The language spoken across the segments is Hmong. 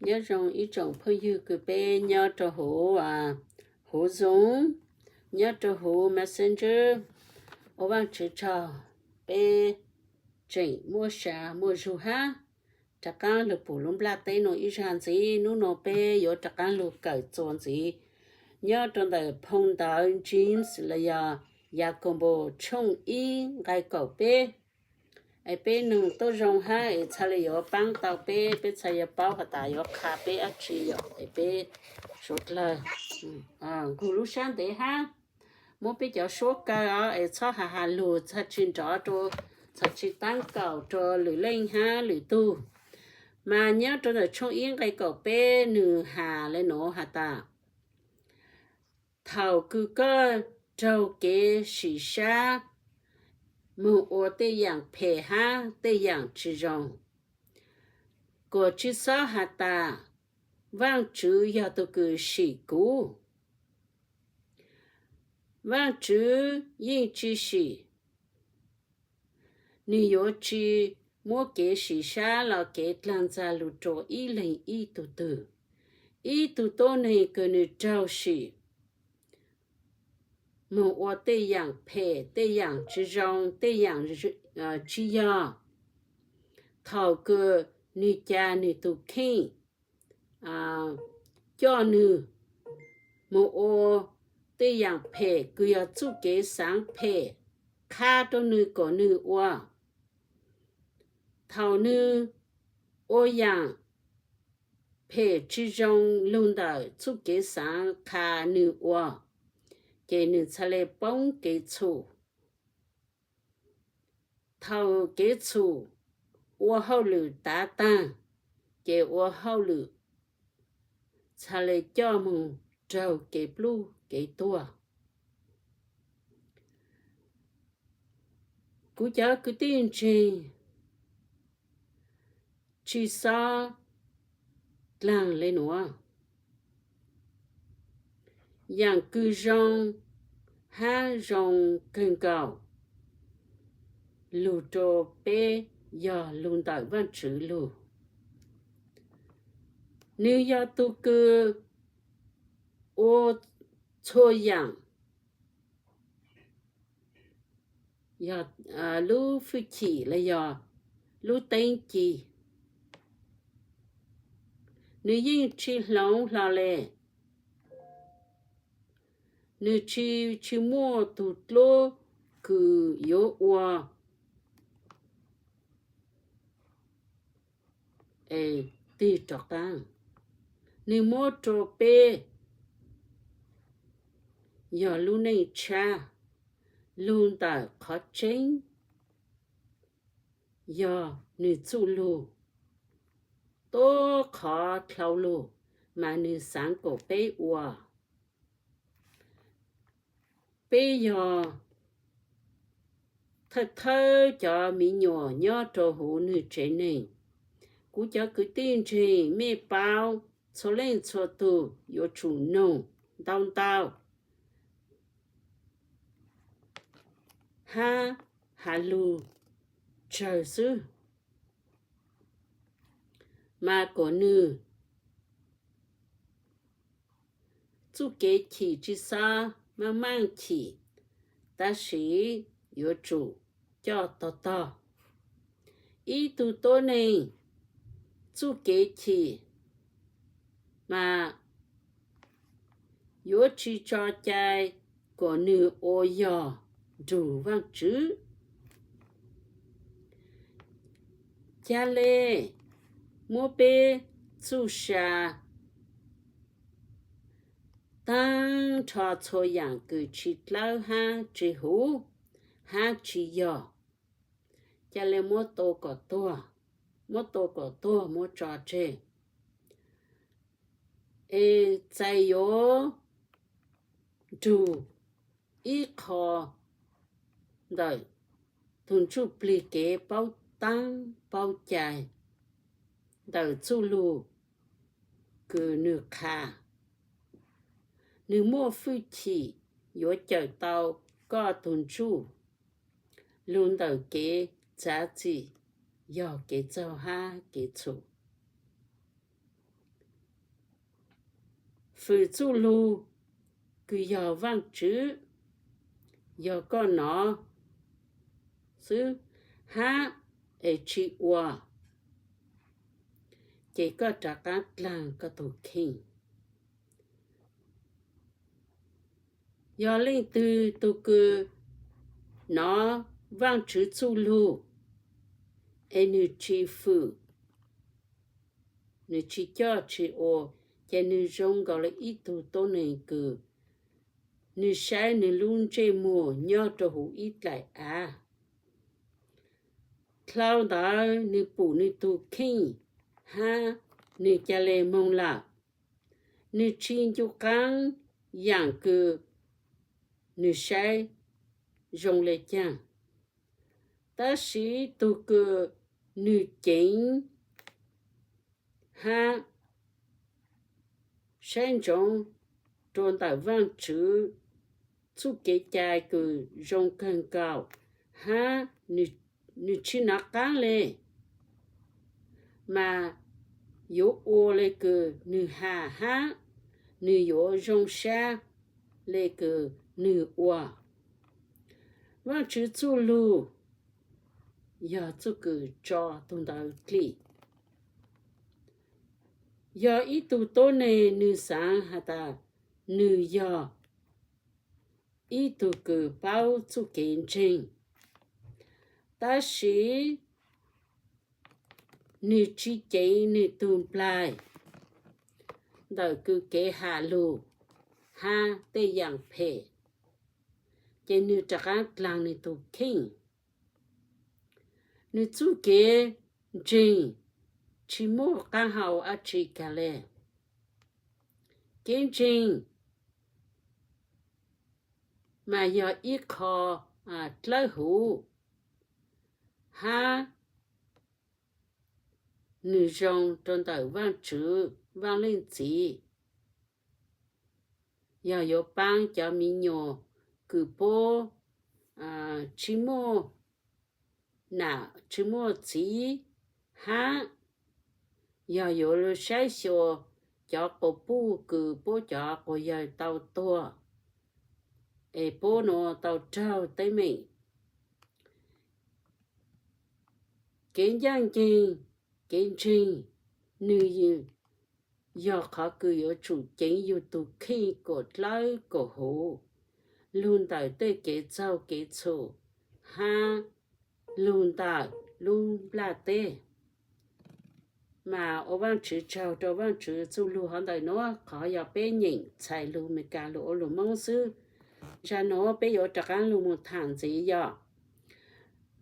Nyob zoo ib tsoom phooj ywg kws peb nyob rau huv, huv Zoom, nyob rau huv Messenger. Ua Vaajtswv tsaug, peb tseem muaj sa muaj zug hab rov qaab lug pum lub nplaj teb nuav ib zag ntxiv. Nub nuav peb yuav rov qaab lug kawm txuas ntxiv nyob rau ntawm phoo ntawv James los yog Yakombos tshooj ib nqai kaum peb. Es peb noog tuab zoo hab es txhaj le yuav paab tau peb, peb txhaj yuav paub has tas yuav qha peb dlaab tsi yom. Es peb suav dlawg nkaug lub sab ntev hab muab peb cov suab kaw os, es txhob has has lug txhaj tsi nrov rua, txhaj tsi taab kaum rua lwm leej hab lwm tug. Mas nyob rau ntawm tshooj ib nqai kaum peb nwg has le nuav has tas, thaum kws koj raug kev sim sab moog ua tej yaam phem hab tej yaam tsi zoo, kuas tsi xob has tas, Vaajtswv yog tug kws sim kuv. Vaajtswv yeej tsi sim, nwg yuav tsi muab kev sim sab los kev dlaag ntxag lug rua ib leeg ib tug twg. Ib tug tuab neeg kws nwg raug sim moog ua tej yaam phem, tej yaam tsi zoo, tej yaam tsi yog, thaum kws nwg ca nwg tug kheej coj nwg moog ua tej yaam phem kws yog txuj kev xaav phem qha rua nwg kom nwg ua. Thaum nwg ua yaam phem tsi zoo lug ntawm txuj kev xaav qha nwg ua, ces nwg txhaj le poob kev txhum. Thaum kev txhum ua hauj lwm tav taag, ces ua hauj lwm txhaj le coj moog raug kev pluj kev tuag. Kuv cov kwv tij ntseeg, tsi xob dlaag le nuav. Yaam kws zoo hab zoo kawg nkaus lug rua peb yog lug ntawm Vaajtswv lug. Nwg yog tug kws ua txhua yaam, yog lub fwj chim los yog lub teeb ci, nwg yeej tsi hloov hlo le. Nwg tsi, tsi muaj tug dluab kws yuav ua es tig rov qaab. Nwg muab rua peb yog lub neej tshab lug ntawm qhov tseeb, yog nwg txuj lug, tuab qhov dlhau lug mas nwg xaav kuas peb ua. Peb yog thawj thawj cov miv nyuam nyob rua huv nwg tsev neeg. Kuv cov kwv tij ntseeg, mej paub txhua leej txhua tug yuav tsum noog ntau ntau hab has lug tsawg xwb, mas kuas nwg txuj kev chim tsi xob maaj maaj chim, tab sis yuav tsum coj tog tog. Ib tug tuab neeg txuj kev chim mas yuav tsi tso cai kuas nwg ua yog nrug Vaajtswv. Ca le muab peb txuj sa taag nrho txhua yaam kws tsi dlawb hab tsi huv hab tsi yog, ca le muab tua kom tuag, muab tua kom tuag muab tso tseg, es txais yuav nrug ib qho ntawm tug ntsuj plig kev paub taab paub cai ntawm txuj lug kws nwg qha. Nwg muaj fwj chim yuav cawm tau koj tug ntsuj lug ntawm kev txav txim, yog kev txaug hab kev txhum. fwm txuj lug kws yog Vaajtswv, yog koj nov xwb hab es tsi ua, ces koj rov qaab dlaag koj tug kheej. Yog leej twg tug kws nov Vaajtswv txuj lug es nwg tsi fwm, nwg tsi coj tsi ua, ces nwg zoo nkaus le ib tug tuab neeg kws nwg saib nwg lub ntsej muag nyob rua huv ib dlaim av. Dlhau ntawd nwg pum nwg tug kheej hab nwg ca le moog lawm. Nwg tsi ncu qaab yaam kws nwg saib zoo le caag. Tab sis tug kws nwg ceev hab saib ntsoov rua ntawm Vaajtswv txuj kev cai kws zoo kawg nkaus hab nwg tsi nov qaab le, mas yuav ua le kws nwg has hab nwg yuav zoo sab le kws nwg ua. Vaajtswv txuj lug yog txuj kws tso tug ntawd dlim. Yog ib tug tuab neeg nwg xaav has tas nwg yog ib tug kws paub txuj kev ntseeg, tab sis nwg tsi ceev nwg tug nplaig ntawm kws kev has lug hab tej yaam phem, ces nwg rov qaab dlaag nwg tug kheej. Nwg txuj kev ntseeg tsi muaj qaab hau dlaab tsi kag le. Kev ntseeg mas yog ib qho dlawb huv hab nwg zoo rua ntawm Vaajtswv Vaaj Leej Txiv. Yog yuav paab cov mi nyuas kws puab tsi muaj nam tsi muaj txiv, hab yog yuav saib xyuas cov quas puj kws puab cov quas yawg tau tuag es puab nuav tau raug teeb meem. Kev ncaaj nceeg, kev ntseeg, nwg yog qhov kws yuav tsum ceev yug tug kheej kuas dlawb kuas huv lug ntawm tej kev txaug kev txhum hab lug ntawm lub nplaj teb. Mas ua Vaajtswv tsaug rua Vaajtswv txuj lug hov ntawm nuav, qhov yog peb nyeem txhais lug Meskas lug ua lug Moob xwb. Zag nuav peb yuav rov qaab lug moog thaam ntxiv yog,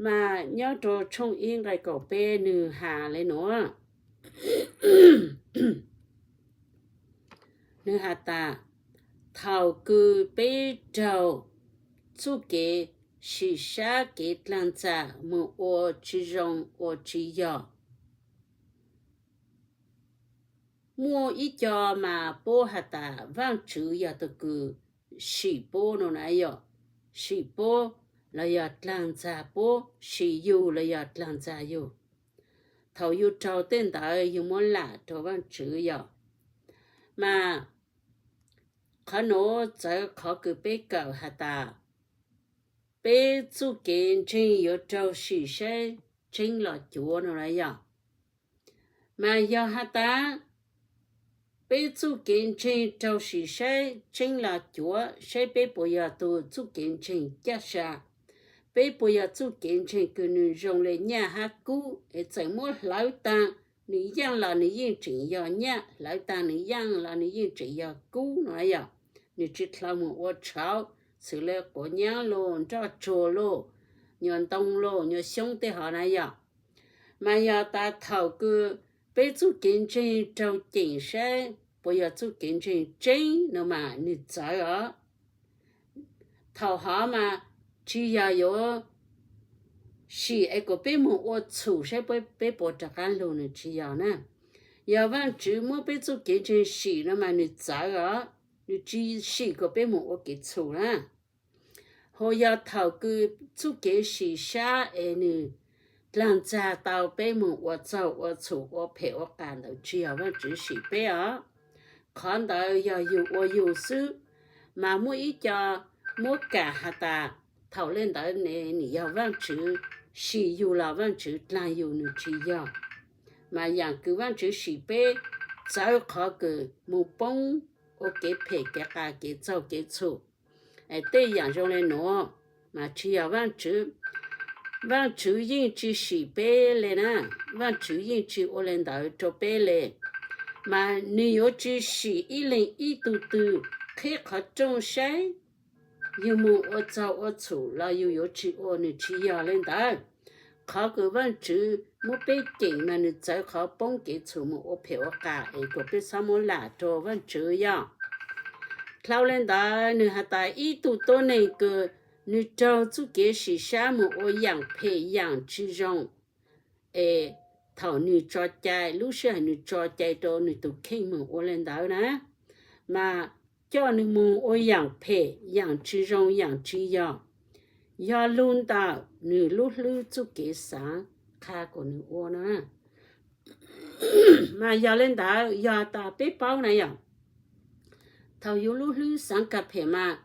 mas nyob rua tshooj ib nqai kaum peb nwg has le nuav. Nwg has tas, thaum kws peb raug txuj kev sim sab kev dlaag ntxag moog ua tsi zoo ua tsi yog, muaj ib co mas puab has tas Vaajtswv yog tug kws sim puab no na yog, sim puab los yog dlaag ntxag puab, sim yug los yog dlaag ntxag yug. Thaum yug raug tej ntawd yug muab lam rua Vaajtswv yog. Mas qhov nuav txawv qhov kws peb kawm has tas, peb txuj kev ntseeg yuav raug sim saib tseeb los cuav no na yog. Mas yog has tas peb txuj kev ntseeg raug sim saib tseeb los cuav, saib peb puas yog tug txuj kev ntseeg caj sa, peb puas yog txuj kev ntseeg kws nwg zoo le nyaj hab kub es txawm muab hlawv taag nwg yaaj los nwg yeej tseem yog nyaj, hlawv taag nwg yaaj los nwg yeej tseem yog kub no yog. Nwg tsi dlhau moog ua tshauv, xws le quav nyaab los, nroj tsuag los, nyuas ntoo los, nyuas xyoob tej hov na yog. Mas yog tas thaum kws peb txuj kev ntseeg raug ceem saib puas yog txuj kev ntseeg tseeb no mas nwg txawv os. Thaum hov mas tsi yog yuav sim es kuas peb moog ua txhum saib peb puas rov qaab lug, nwg tsi yog na. Yog Vaajtswv muab peb txuj kev ntseeg sim no mas nwg txawv os, nwg tsi sim kuas peb moog ua kev txhum na. Ho yog thaum kws txuj kev sim sab es nwg dlaag ntxag tau peb moog ua txaug ua txhum ua phem ua qas ntawd tsi yog Vaajtswv sim peb os. qhov ntawd yog yus ua yus xwb, mas muaj ib co muab kam has tas thaum le ntawd ne nws yog Vaajtswv sim yus los Vaajtswv dlaag yus, nws tsis yog. Mas yaam kws Vaajtswv sim peb txawv qhov kws moog poob ua kev phem kev qas kev txaug kev txhum, es tej yaam zoo le nuav, mas tsis yog Vaajtswv. Vaajtswv yeej tsis sim peb le na, Vaajtswv yeej tsis ua le ntawd rua peb le. Mas nws yuav tsis sim ib leeg ib tug twg qhib qhov rooj saib yus moog ua txaug ua txhum los yus yuav tsis ua, nws tsis yog le ntawd. Qhov kws Vaajtswv muab peb ceem mas nws txawv qhov poob kev txhum moog ua phem ua qas es kuas peb txhob muab lam rua Vaajtswv yog. Dlhau le ntawd nws has tas ib tug tuab neeg kws nws raug txuj kev sim sab moog ua yaam phem yaam tsis zoo, es thaum nws tso cai, lub sij hawm nws tso cai rua nws tug kheej moog ua le ntawd na, mas coj nws moog ua yaam phem yaam tsis zoo yaam tsis yog, yog lug ntawm nws lub hlwb txuj kev xaav qha kuas nws ua no. Mas yog le ntawd yog tas peb paub na yog, thaum yus lub hlwb xaav kag phem mas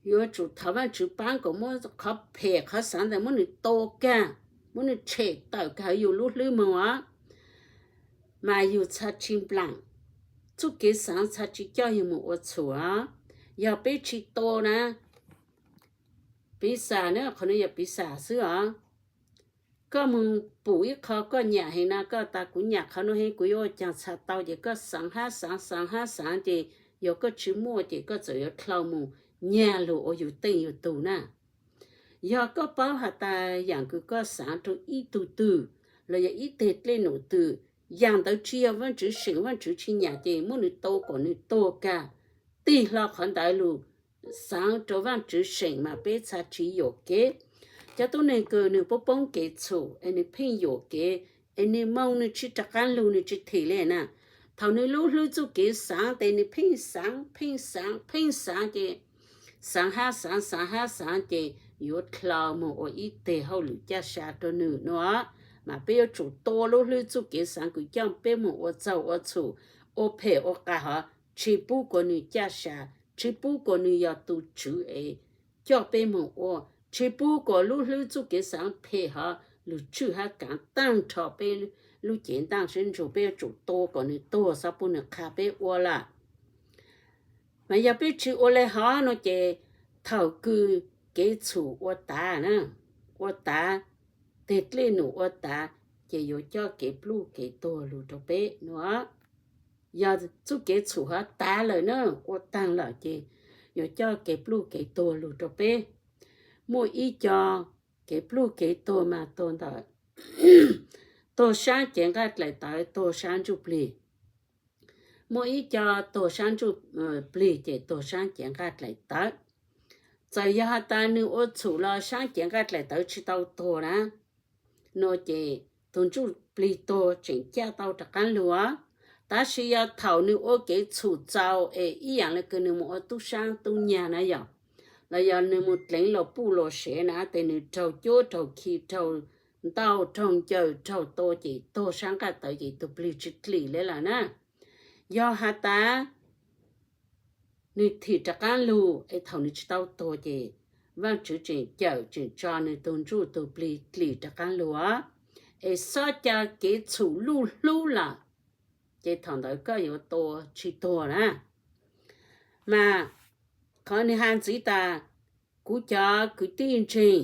yuav tsum thov Vaajtswv paab kuas muab qhov phem qhov xaav ntawd muab nws tua kag, muab nws tshem tawm kag hauv yus lub hlwb moog os. Mas yus txhad tsis nplaam, txuj kev xaav txhad tsis coj yus moog ua txhum os. Yog peb tsis tua na, piv xam na, qhov no yog piv xam xwb os. Koj moog pum ib qho koj nyam heev na, koj tas kuv nyam qhov nuav heev kuv yuav ua caag txhad tau, ces koj xaav hab xaav xaav hab xaav ces yog koj tsis muaj ces koj txawm yuav dlhau moog nyag lug ua yus teej yus tug na. Yog koj paub has tas yaam kws koj xaav rua ib tug twg los yog ib teg dlej num twg, yaam ntawd tsis yog Vaajtswv seem, Vaajtswv tsis nyam ces muab nws tua kom nws tuag kag, tig hlo qhov ntawd lug xaav rua Vaajtswv seem mas peb txhad tsis yuam kev. Cov tuab neeg kws nws poob poob kev txhum es nws pheej yuam kev, es nws moog nws tsis rov qaab lug nws tsis thim le na. Thaum nws lub hlwb txuj kev xaav tes nws pheej xaav pheej xaav pheej xaav ces xaav hab xaav xaav hab xaav ces yuav dlhau moog ua ib teg hauj lwm caj sa rua nws no. Mas peb yuav tsum tua lub hlwb txuj kev xaav kws coj peb moog ua txaug ua txhum, ua phem ua qas hov, tsis pub kuas nws caj sa, tsis pub kuas nws yog tug tswv es coj peb moog ua, tsis pub kuas lub hlwb txuj kev xaav phem hov lug tswj hab kaav taag nrho peb lub cev ntaaj sib ntsug. Peb yuav tsum tua kom nws tuag, txhob pub nws qha peb ua lawm. Mas yog peb tsis ua le hov no ces thaum kws kev txhum ua tav na, ua tav, teg dlej num ua tav, ces yuav coj kev pluj kev tuag lug rua peb no. Yog txuj kev txhum hov tav lawm na, ua taag lawm ces yuav coj kev pluj kev tuag lug rua peb. Muaj ib co kev pluj kev tuag mas tuag ntawm tuag saab cev nqaij dlaim tawv, tuag saab ntsuj plig. Muaj ib co tuag saab ntsuj plig ces tuag saab cev nqaij dlaim tawv. Txawm yog has tas nws ua txhum los saab cev nqaij dlaim tawv tsis tau tuag na, no ces tug ntsuj plig tuag tseem caj tau rov qaab lug os. Tab sis yog thaum nws ua kev txhum txaus es ib yaam le kws nws mus ua tub saab tub nyag na yog, los yog nws mus dleev luas puj luas sev na, tes nws raug cuab raug khi raug ntaug raug ncaws raug tua ces tuag saab nqaij tawv ces tug plig tsis dlim le lawm na. Yog has tas nws thim rov qaab lug es thaum nws tsis tau tuag ces Vaajtswv tseem cawm tseem tso nws tug ntsuj tug plig dlim rov qaab lug os. Es xob ca kev txhum luj hlub lawm, ces thaum ntawd koj yuav tua tsis tuag na. Mas qhov nws has ntxiv tas, kuv cov kwv tij ntseeg,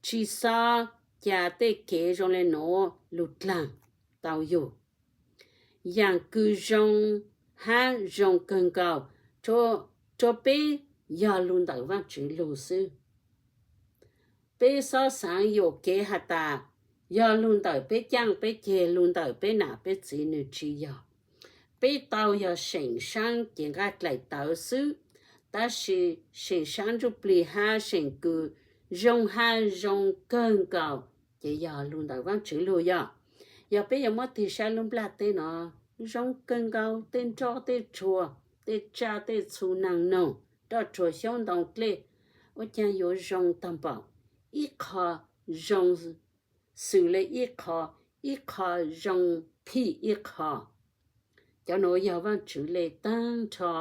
tsis xob ca tej kev zoo le nuav lug dlaag tau yug. Yaam kws zoo hab zoo kawg nkaus rua peb yog lug ntawm Vaajtswv lug xwb. Peb xob xaav yuam kev has tas yog lug ntawm peb caaj peb ceg, lug ntawm peb nam peb txiv, nws tsis yog. Peb tau yog seem saab cev nqaij dlaim tawv xwb, tab sis seem saab ntsuj plig hab seem kws zoo hab zoo kawg nkaus ces yog lug ntawm Vaajtswv lug yog. Yog peb yuav muab tig saib lub nplaj teb no, zoo kawg nkaus, tej nroj tej tsuag, tej tsaj tej txhu, naag noog, nroj tsuag xyoob ntoo dlej, ua caag yuav zoo taag npaum, ib qho zoo xws le ib qho, ib qho zoo phim ib qho. cov nuav yog Vaajtswv le taag nrho.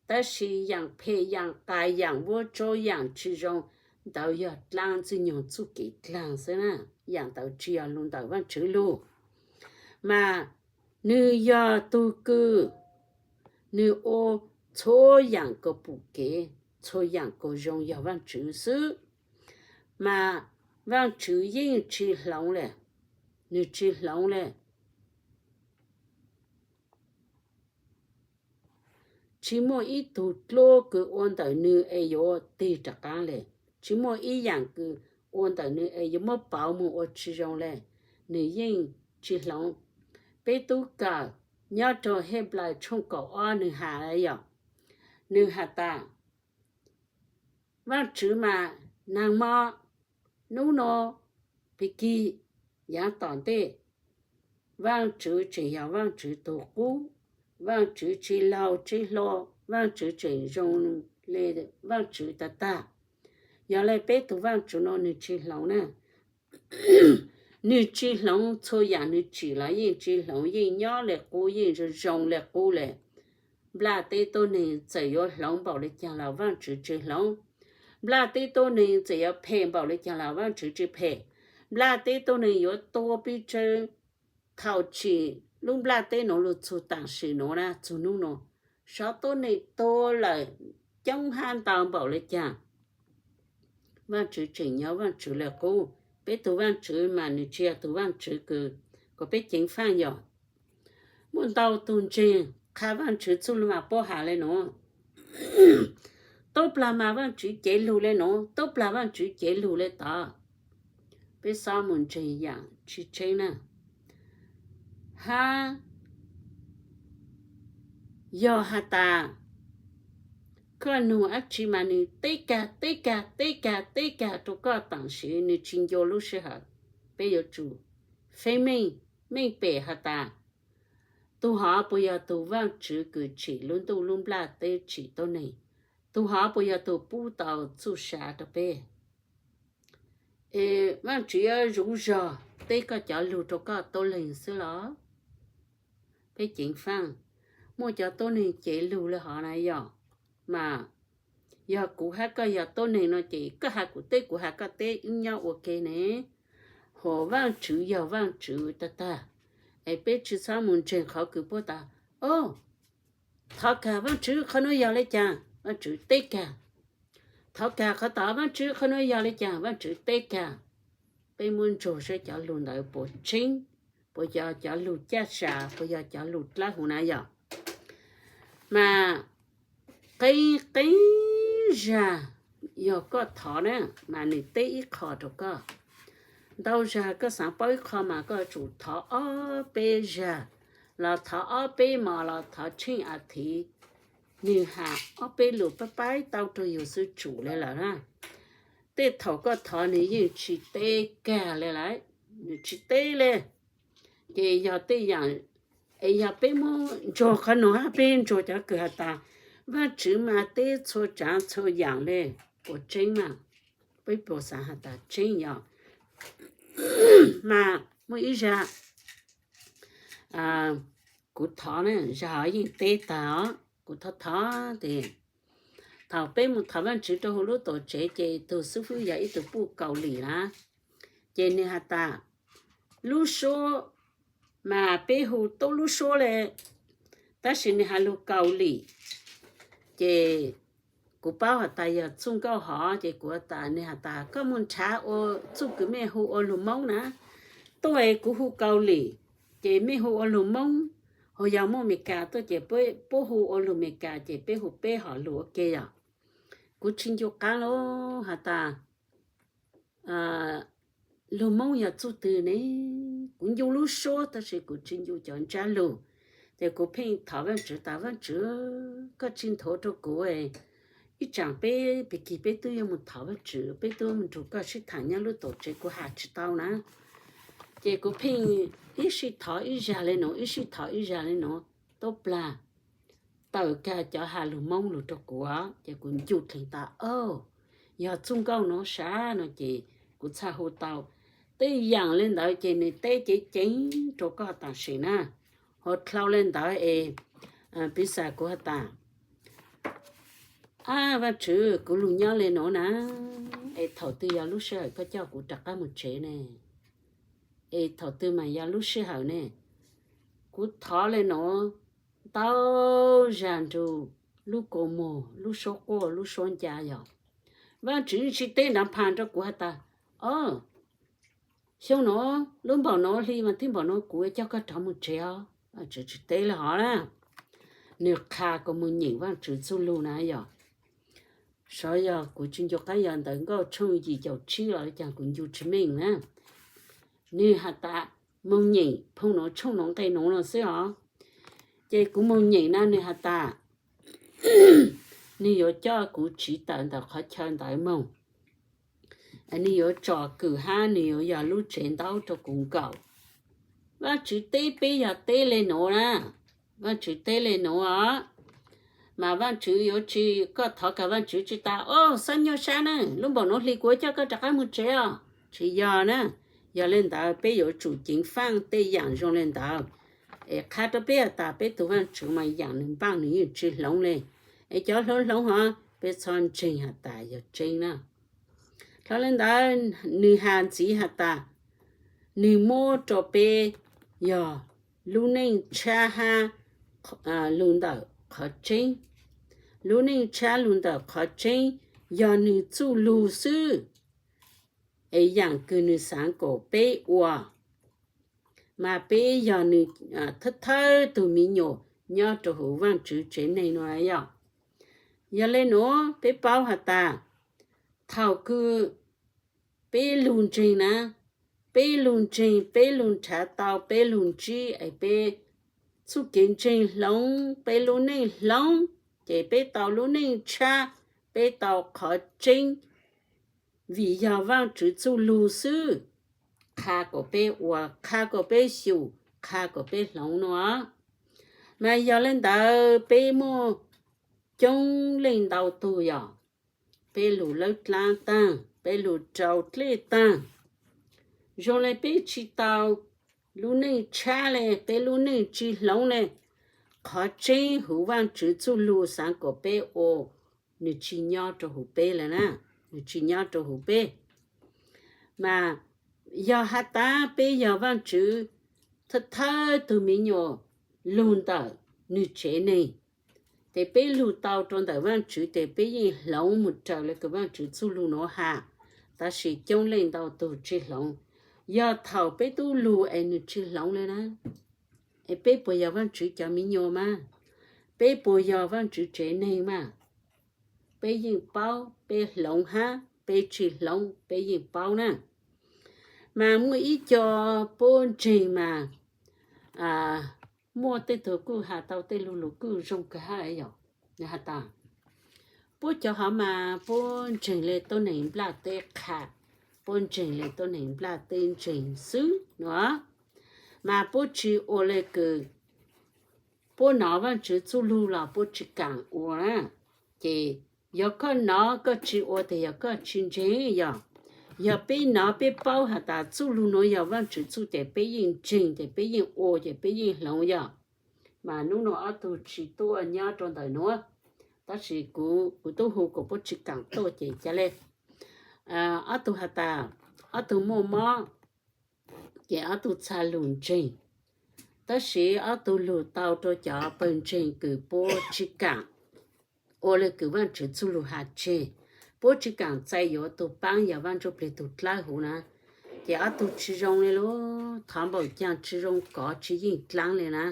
Tab sis yaam phem, yaam qas, yaam vuab tsaub, yaam tsi zoo, ntawd yog dlaab Ntxwg Nyoog txuj kev dlaag xwb na. Yaam ntawd tsi yog lug ntawm Vaajtswv lug. Mas nwg yog tug kws nwg ua txhua yaam kws pum kev, txhua yaam kws zoo yog Vaajtswv xwb. Mas Vaajtswv yeej tsi hloov le, nwg tsi hloov le. Tsi muaj ib tug dluab kws ua ntawm nwg es yuav tig rov qaab le. Tsi muaj ib yaam kws ua ntawm nwg es yuav muab pauv moog ua tsi zoo le. Nwg yeej tsi hloov. Peb tub kawm nyob rau Henplais tshooj kaum ob nwg has yog, nwg has tas, Vaajtswv mas naag mob, nub nua, pig kig, yaav tom ntej, Vaajtswv tseem yog Vaajtswv tug qub, Vaajtswv tsi laug tsi hlo, Vaajtswv tseem zoo le Vaajtswv tag tag. Yog le peb tug Vaajtswv nuav nwg tsi hloov na. Nwg tsi hloov, txhua yaam nwg tsim los yeej tsi hloov, yeej nyob le qub, yeej zoo zoo le qub le. Nplaj teb tuab neeg txawm yuav hloov npaum le caag los Vaajtswv tsi hloov. Nplaj teb tuab neeg txawm yuav phem npaum le caag los Vaajtswv tsi phem. Nplaj teb tuab neeg yuav tua pes tsawg thaum tsim lub nplaj teb nuav lug txug taam sim nuav na, txug nub nuav, sov tuab neeg tua lawm coob hab ntau npaum le caag, Vaajtswv tseem nyob Vaajtswv le qub. Peb tug Vaajtswv mas nwg tsi yog tug Vaajtswv kws kom peb ceev faaj yog. Muaj ntau tug ntseeg qha Vaajtswv txuj lug mas puab has le nuav, tub plag mas Vaajtswv cev lug le nuav, tub plag Vaajtswv cev lug le tod. Peb xob mus ntseeg yaam tsi tseeb na. Hab yog has tas koj nug dab tsi mas nwg teb kag teb kag teb kag teb kag rua koj taam sim nwg tsi ncu lub sij hawm. Peb yuav tsum feeb meej, meej pem has tas, tug hov puas yog tug Vaajtswv kws tsim lub ntuj lub nplaj teb tsim tuab neeg? Tug hov puas yog tug pub tau txuj sa rua peb? Es Vaajtswv yuav zuv zog teb koj cov lug rua koj tuab leeg xwb los? Peb ceev faaj, muaj cov tuab neeg cev lug le hov na yog. Mas yog kuv hab koj yog tuab neeg no ces koj has kuv teb, kuv has koj teb, wb nyob ua ke ne. Hos Vaajtswv yog Vaajtswv tag tag, es peb tsi xob mus ntseeg qhov kws puab tas, o, thov kag Vaajtswv qhov nuav yog le caag, Vaajtswv teb kag. Thov kag qhov tod, Vaajtswv qhov nuav yog le caag, Vaajtswv teb kag. Peb muab ntsuag saib cov lug ntawd puas tseeb, puas yog cov lug caj sa, puas yog cov lug dlawb huv na yog. Mas qee qee zag yog koj thov na, mas nwg teb ib qho rua koj. Ntau zag koj xaav paub ib qho mas koj yuav tsum thov ob peb zag, los thov ob peb mos, los thov tsheej a thiv, nwg has ob peb lug pab paib tau rua yug xwb tsum le lawm na. Tej thaum koj thov nwg yeej tsi teb kag le lawm, nwg tsi teb le. Ces yog tej yaam, es yog peb muab ntsuag qhov nuav hab peb ntsuag cov kws has tas, Vaajtswv mas teb txhua tsaav txhua yaam le, puas tseeb mas? Peb puas xaav has tas tseeb yog? Mas muaj ib zag kuv thov na, zag hov yeej teb tag os, kuv thov thov tes, thaum peb mus thov Vaajtswv rua huv lub tuam tsev ces tug xib fwb yog ib tug puj Kaus Lim na, ces nwg has tas, lub suab mas peb hu tub lub suab le, tab sis nwg has lug Kaus Lim. Ces kuv paub has tas yog txuj nkauj hov, ces kuv has tas, nwg has tas koj mus nrhav ua txuj kws mej hu ua lug Moob na, tuaj es kuv hu Kaus Lim, ces mej hu ua lug Moob. Hos yog muaj Amelikas tuaj ces puab hu ua lug Amelikas, ces peb hu peb hom lug ua ke yog. Kuv tsi ncu qaab lug has tas lug Moob yog txuj twg ne. Kuv ncu lub suab tab sis kuv tsi ncu cov ntsab lug. Ces kuv pheej thov Vaajtswv tas, Vaajtswv, koj tsi nthuav rua kuv, ib tsaam peb pig kig peb tub yuav mus thov Vaajtswv, peb tub mus nrug koj sib thaam nyob lub tuam tsev, kuv has tsi tau na. Ces kuv pheej ib sij thov ib zag le nuav, ib sij thov ib zag le nuav, tub plag tawm kag cov has lug Moob lug rua kuv, ces kuv ncu dleeg tas, o, yog txuj nkauj nuav sab no ces kuv txhaj hu tau. Tej yaam le ntawd ces nwg teb ceev ceev rua koj tam sim na. Ho dlhau le ntawd es piv xam kuv has tas, Ab Vaajtswv, kuv lug nyob le nuav na, es thaum twg yog lub sij hawm koj coj kuv rov qab moog tsev ne? Es thaum twg mas yog lub sij hawm ne? Kuv thov le nuav ntau zag nrug lub kua muag, lub suab quaj, lub suab ncaa yog. Vaajtswv tsi teb nrov pha rua kuv has tas, O, xyoo nuav lub npaum nuav hli mas tib npaum nuav kuv coj koj rov moog tsev os. Vaajtswv tsi teb le hov na. Nwg qha kuas moog nyeem Vaajtswv txuj lug na yog. Sav yog kuv tsi ncu qab yog ntawv Nkauj tshooj yim caum tsib los caag kuv ncu tsi meej na. Nwg has tas, moog nyeem phooj nuav tshooj nuav nqe nuav no xwb os. Ces kuv moog nyeem na, nwg has tas, nwg yuav coj kuv tsiv tawm ntawm qhov chaw ntawd moog. Nwg yuav tsom kwm hab nwg yuav yog lub tsev ntaub rua kuv nkaum. Vaajtswv teb peb yog teb le nuav na. Vaajtswv teb le nuav os. Mas Vaajtswv yuav tsi, koj thov kag Vaajtswv tsi tas, O, xab nyuaj sab na, lub npaum nuav hli kuv coj koj rov qab moog tsev os. Tsi yog na. Yog le ntawd peb yuav tsum ceev faaj tej yaam zoo le ntawd. Es qha rua peb has tas peb tug Vaajtswv mas yaam nwg npaaj nwg yeej tsi hloov le. Es cov hloov hloov hov peb txhob ntseeg has tas yog tseeb na. Dlhau le ntawd nwg has ntxiv has tas, nwg muab rua peb yog lub neej tshab hab lug ntawm qhov tseeb. Lub neej tshab lug ntawm qhov tseeb yog nwg txuj lug xwb. Es yaam kws nwg xaav kom peb ua, mas peb yog nwg thawj thawj tug miv nyuas nyob rua huv Vaajtswv tsev neeg nuav yog. Yog le nuav peb paub has tas, thaum kws peb lug ntseeg na, peb lug ntseeg, peb lug nrhav tau, peb lug ntsib es peb txuj kev ntseeg hloov, peb lub neej hloov, ces peb tau lub neej tshab, peb tau qhov tseeb, vim yog Vaajtswv txuj lug xwb, qha kom peb ua, qha kom peb xyum, qha kom peb hloov nuav. Mas yog le ntawd peb muaj coob leej ntau tug yog, peb lug lawb dlaab taag, peb lug rau dlej taag, zoo le peb tsi tau lub neej tshab le, peb lub neej tsi hloov le. Qhov tseeb huv Vaajtswv txuj lug xaav kom peb ua, nwg tsi nyob rua huv peb le na, nwg tsi nyob rua huv peb. Mas yog has tas peb yog Vaajtswv thawj thawj tug miv nyuas lug ntawm nwg tsev neeg, ces peb lug tau rua ntawm Vaajtswv ces peb yeej hloov moog raws le kws Vaajtswv txuj lug nuav has. Tab sis coob leej ntau tug tsi hloov. Yog thaum peb tub lug es nwg tsi hloov le na, es peb puas yog Vaajtswv cov miv nyuas mas? Peb puas yog Vaajtswv tsev neeg mas? Peb yeej paub, peb hloov hab peb tsi hloov peb yeej paub na. Mas muaj ib co puab ntseeg mas, muaj tej tug kuj has tau tej lug lug kuj zoo kawg hab yog, has tas, puab cov hov mas puab ntseeg le tuab neeg nplaj teb qha, puab ntseeg le tuab neeg nplaj teb ntseeg xwb no. Mas puab tsi ua le kws puab nov Vaajtswv txuj lug los puab tsi kaam ua na. Ces yog koj nov koj tsi ua tes yog koj tsi ntseeg yog. Yog peb nov peb paub has tas txuj lug nuav yog Vaajtswv txuj ces peb yeej ntseeg ces peb yeej ua ces peb yeej hloov yog. Mas nub nua ob tug tsi tuaj nyob rua ntawm nuav, tab sis kuv, kuv tub hu kom puab tsi kaam tuaj ces ca le. Ob tug has tas, ob tug muaj mob, ces ob tug txha lug ntseeg. Tab sis ob tug lug tau rua cov pawg ntseeg kws puab tsi kaam ua le kws Vaajtswv txuj lug has tseg, puab tsi kaam txais yuav tug paab yog Vaaj Ntsuj Plig tug dlawb huv na. Ces ob tug tsi zoo le lub, thov npaum caag tsi zoo kov tsi yeej dlaab le na.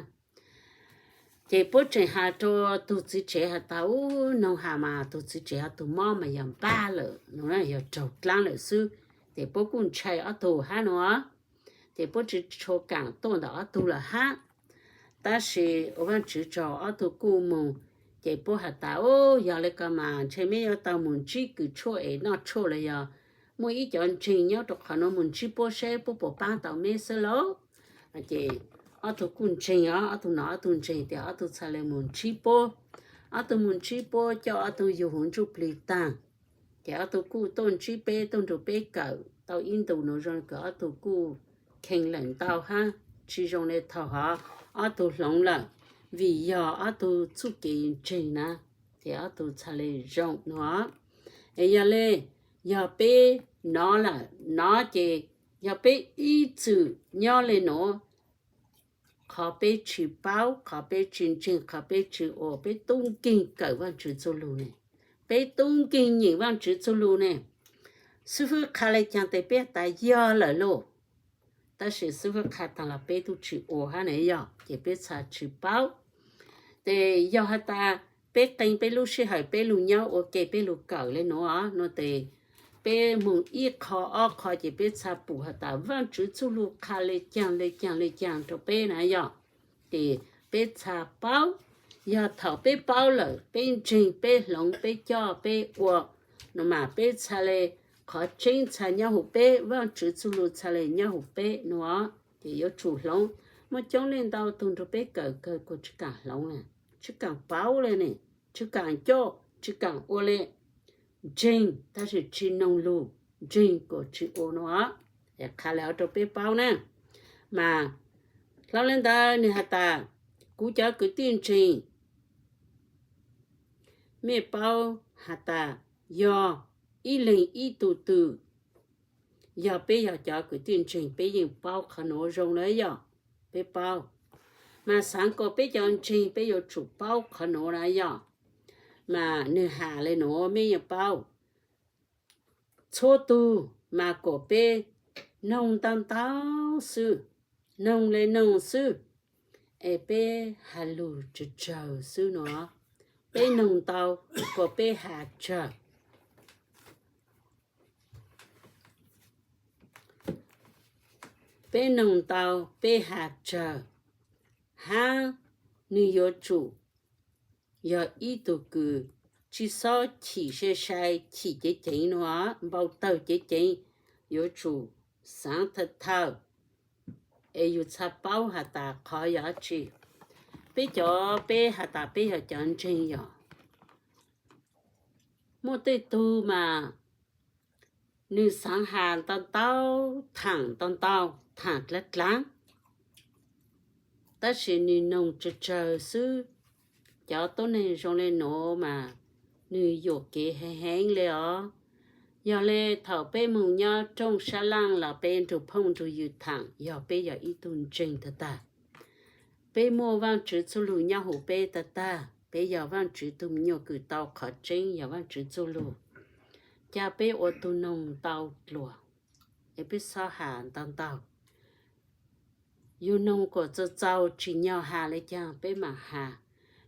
Ces puab tseem has rua tug txiv tsev has tas, ub, noog has mas tug txiv tsev ho tug mob mas yog npaj lawm no, yog raug dlaab lawm xwb. Ces puab kuj ntshai ob tug hab nua, ces puab tsi tshua kaam tuaj ntawm ob tug lawm hab. Tab sis ua Vaajtswv tsaug ob tug kuj moog, ces puab has tas, ub, yog le ko mas ntshe meb yuav tau moog ntsib kws tshuaj es noj tshuaj los yog muaj ib cov ntseeg nyob rua qhov nuav moog ntsib puab saib puab puas paab tau meb xwb lauj. Ces ob tug kuj ntseeg os, ob tug nov ob tug ntseeg tes ob tug txha le moog ntsib puab. Ob tug moog ntsib puab coj ob tug yug huv Ntsuj Plig taag, ces ob tug kuj tuaj ntsib peb, tuaj nrug peb kawm tau ib ntus nuav zoo kws ob tug kuj kheev lawm ntau hab, tsi zoo le thaum hov ob tug hloov lawm, vim yog ob tug txuj kev ntseeg na, ces ob tug txhaj le zoo no. Es yog le, yog peb nov lawm, nov ces yog peb ib txwm nyob le nuav, qhov peb tsis paub, qhov peb tsis ntseeg, qhov peb tsis ua, peb tub nkeeg kawm Vaajtswv txuj lug ne, peb tub nkeeg nyeem Vaajtswv txuj lug ne, xib fwb qha le caag tes peb tas yog lawm lauj. Tab sis xib fwb qha taag los peb tub tsis ua hab na yog, ces peb txhaj tsis paub. Ces yog has tas peb qee peb lub sij hawm peb lug nyob ua ke peb lug kawm le nuav no tes peb moog ib qho ob qho ces peb txhaj pum has tas Vaajtswv txuj lug qha le caag le caag le caag rua peb na yog. Ces peb txhaj paub, yog thaum peb paub lawm peb ntseeg peb hloov peb coj peb ua no mas peb txhaj le, qhov tseeb txhaj nyob huv peb, Vaajtswv txuj lug txhaj le nyob huv peb no. Ces yuav tsum hloov, muaj coob leej ntau tug nrug peb kawm kawg kuas tsis kaam hloov le, tsis kaam paub le ne, tsis kaam coj tsis kaam ua le, ntseeg tab sis tsis noog lug, ntseeg kuas tsis ua no. Qha le hov rua peb paub na. Mas hlob le ntawd nwg has tas, kuv cov kwv tij ntseeg, mej paub has tas yog ib leeg ib tug twg, yog peb yog cov kwv tij ntseeg peb yeej paub qhov nuav zoo na yog, peb paub. Mas xaav kuas peb cov ntseeg peb yuav tsum paub qhov nuav na yog. Mas nwg has le nuav mej yeej paub, txhua tug mas kuas peb noog ntau ntau xwb, noog le noog xwb, es peb has lug tsawg tsawg xwb no. Peb noog ntau kuas peb has tsawg, peb noog ntau peb has tsawg hab. Nwg yuav tsum yog ib tug kws tsis xob chim sai sai, chim ceev ceev no, npau tawg ceev ceev, yuav tsum xaav thawj thawj, es yug txhaj paub has tas qhov yog dlaab tsi. Peb cov peb has tas peb yog cov ntseeg yog, muaj tej tug mas nwg xaav has ntau ntau, thaam ntau ntau, thaam dlav dlav, tab sis nwg noog tsawg tsawg xwb. Cov tuab neeg zoo le nuav mas nwg yuam kev heev heev le os. Yog le thaum peb moog nyob rooj sab laaj los peb nrug phooj nrug ywg thaam, yog peb yog ib tug ntseeg tag tag, peb muaj Vaajtswv txuj lug nyob huv peb tag tag, peb yog Vaajtswv tug me nyuam kws tau qhov tseeb yog Vaajtswv txuj lug, ca peb ua tug noog ntau dlua, es peb xob has ntau ntau. Yug noog kuas txaus txaus tsim nyog has le caag peb maam has.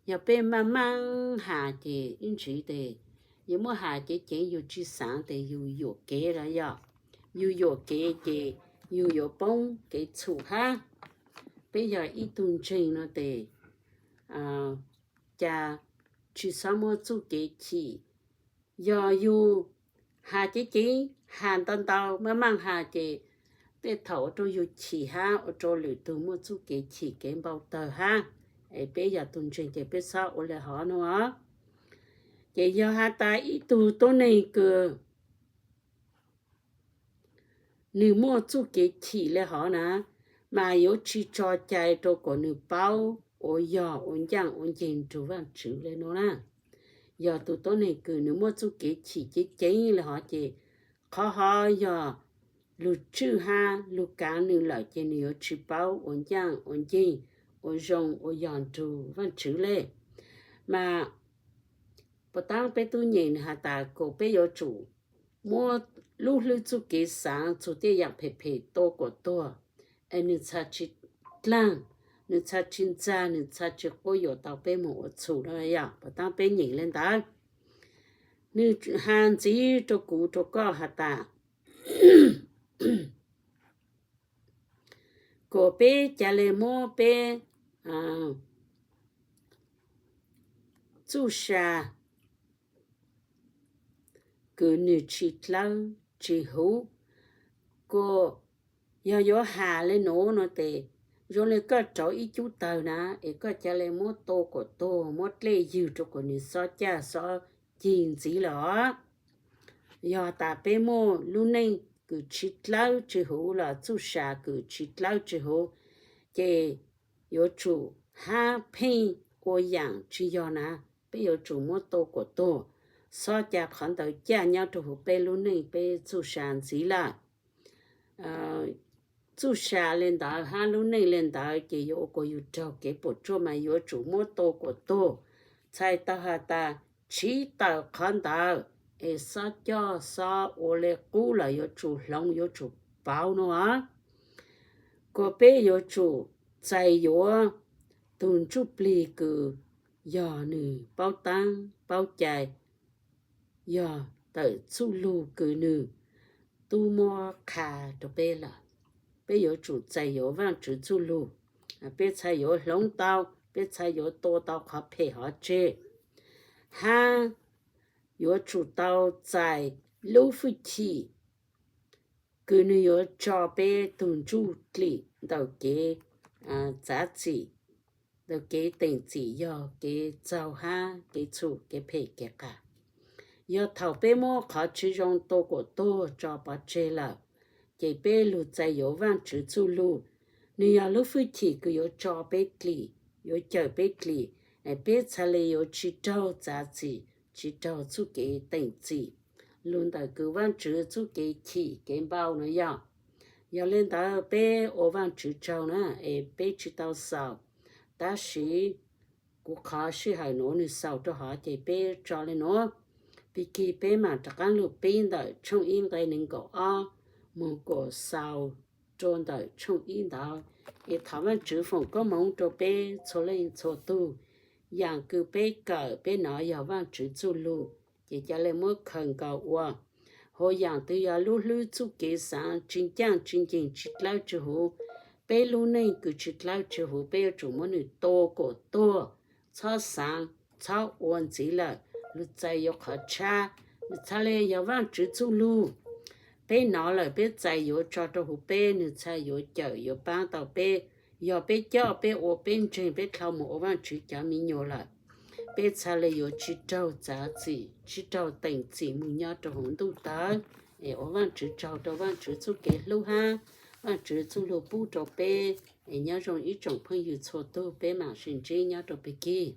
Yog peb maaj maaj has ces ib ntsis tes yug muab has ceev ceev yug tsis xaav tes yug yuam kev los yog, yug yuam kev ces yug yuav poob kev txhum hab. Peb yog ib tug ntseeg no tes ca tsis xob muab txuj kev chim. Yog yug has ceev ceev, has ntau ntau, maaj maaj has ces tej thaum ua rua yug chim hab ua rua lwm tug muaj txuj kev chim kev npau tawg hab. Es peb yog tug ntseeg ces peb xob ua le hov no. Ces yog has tas ib tug tuab neeg kws nwg muaj txuj kev chim le hov na, mas yuav tsi tso cai rua kuas nwg paub ua yog ua ncaaj ua nceeg nrug Vaajtswv le no na. Yog tug tuab neeg kws nwg muaj txuj kev chim ceev ceev le hov ces qhov hov yog lug tswj hab lug kaav nwg lawm ces nwg yuav tsi paub ua ncaaj ua nceeg, ua zoo ua yog nrug Vaajtswv le. Mas puas taab peb tub nyeem nwg has tas kuas peb yuav tsum muab lub hlwb txuj kev xaav txug tej yaam phem phem tua kuas tuag, es nwg txhaj tsi dlaag, nwg txhaj tsi ntxag, nwg txhaj tsi quab yuam tau peb moog ua txhum no yog. Puas taab peb nyeem le ntawd, nwg has ntxiv rua kuv rua koj has tas kuas peb ca le muab peb txuj sa kws nwg tsi dlawb tsi huv. Kuas yog yuav has le nuav no tes zoo le koj rauv ib cub tawg na, es koj ca le muab tua kuas tuag, muab dlej ywg rua kuas nwg xob caj xob cig ntxiv lawm os. Yog tas peb muaj lub neej kws tsi dlawb tsi huv los txuj sa kws tsi dlawb tsi huv, ces yuav tsum hab pheej ua yaam tsi yog na, peb yuav tsum muab tua kuam tuag. Xob ca qhov ntawd caj nyob rua huv peb lub neej peb txuj sa ntxiv lawm. Txuj sa le ntawd hab lub neej le ntawd ces yuav ua kuas yug raug kev puam tsuaj mas yuav tsum muab tua kuam tuag. Txhais tau has tas tsiv tawm qhov ntawd es xob coj xob ua le qub lawm yuav tsum hloov yuav tsum pauv no. Kuas peb yuav tsum txais yuav tug ntsuj plig kws yog nwg paub taab paub cai, yog tawm txuj lug kws nwg tub muab qha rua peb lawm. Peb yuav tsum txais yuav Vaajtswv txuj lug. Peb txhaj yuav hloov tau, peb txhaj yuav tua tau qhov phem hov tseg, hab yuav tsum tau txais lub fwj chim kws nwg yuav tso peb tug ntsuj plig ntawm kev txav txim, ntawm kev teem txim yog kev txaug hab kev txhum kev phem kev qas. Yog thaum peb muab qhov tsi zoo tua kuam tuag tso pov tseg lawm, ces peb lug txais yuav Vaajtswv txuj lug. Nwg yog lub fwj chim kws yuav tso peb dlim, yuav cawm peb dlim, peb txhaj le yuav tsi raug txav txim, tsi raug txuj kev teem txim lug ntawm kws Vaajtswv txuj kev chim kev npau no yog. Yog le ntawd peb ua Vaajtswv tsaug na, es peb tsi tau xaus, tab sis kuv qhov sij hawm nuav nwg xaus rua hov ces peb tso le nuav. Pig kig peb maam rov qaab lug pib ntawm tshooj ib nqe neeg nkaum ob moog kuas xaus rua ntawm tshooj ib ntawd. Es thov Vaajtswv foom koob moov rua peb txhua leej txhua tug. Yaam kws peb kawm peb nov yog Vaajtswv txuj lug, ces ca le muab khaws nkaus ua. Hab yaam twg yog lub hlwb txuj kev xaav tsi ncaaj tsi nceeg tsi dlawb tsi huv, peb lub neej kws tsi dlawb tsi huv peb yuav tsum muab nwg tua kuam tuag, txhob xaav, txhob ua ntxiv lawm. Lug txais yuav qhov tshab, nwg txhaj le yog Vaajtswv txuj lug. Peb nov lawm peb txais yuav tso rua huv peb, nwg txhaj yuav cawm yuav paab tau peb. Yog peb coj peb ua peb ntseeg peb dlhau moog ua Vaajtswv cov me nyuam lawm, peb txhaj le yuav tsi raug txav txim tsi raug teem txim moog nyob rua huv ntuj tawv. Es ua Vaajtswv tsaug rua Vaajtswv txuj kev hlub hab Vaajtswv txuj lug pub rua peb. Es nyob zoo ib tsoom phooj ywg txhua tug, peb maam sib ntsib nyob rua pig kig.